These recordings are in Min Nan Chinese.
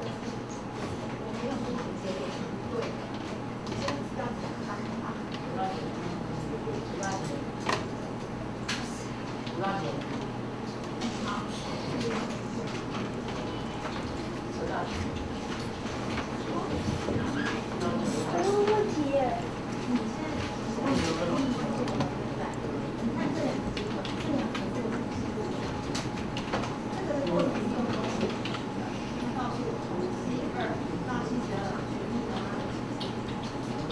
我沒有說你結果是不對的，你先知道你的方法。多少錢？多少錢？好。多少錢？我問問題耶。你現在是按你做的，對不對？你看這兩個結果，這兩個過程是不一樣的。這個的過程是用公式的，它告訴我從 C 2到 C12全部都拉了幾次。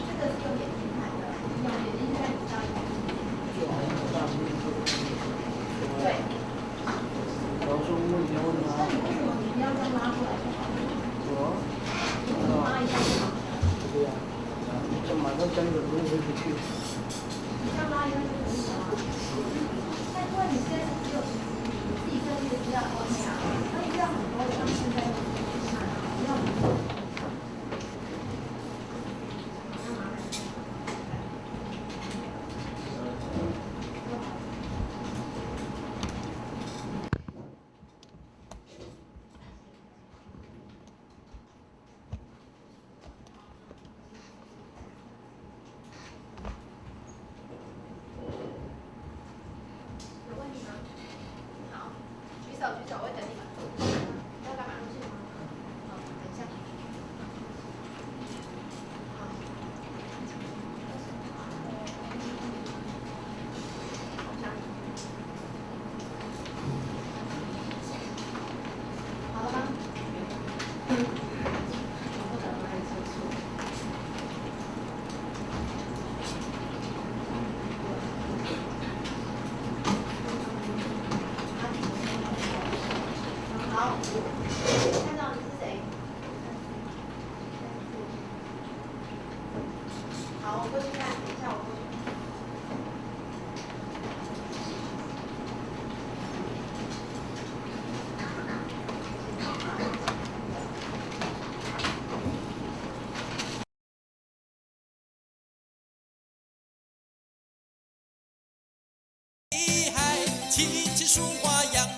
這個是用眼睛看的，你用眼睛看，你知道應該是對。老師問問題要問他。那你為什麼你不要這樣拉過來就好了？我。你拉一下就好了。對呀，這馬上將個東西回去。你這樣拉一下就可以了。但因為你現在是只有你自己設計的資料 OK 啊，那你資料很多，他們現在用去看啊，不要很多。那麻煩。有問題嗎？好，舉手舉手，我會等你們。要幹嘛？好，等一下。好。好了嗎？我不等了，還是錯。好，看到你是誰？好，我過去看，等一下我過去。厲害，琴棋書畫樣。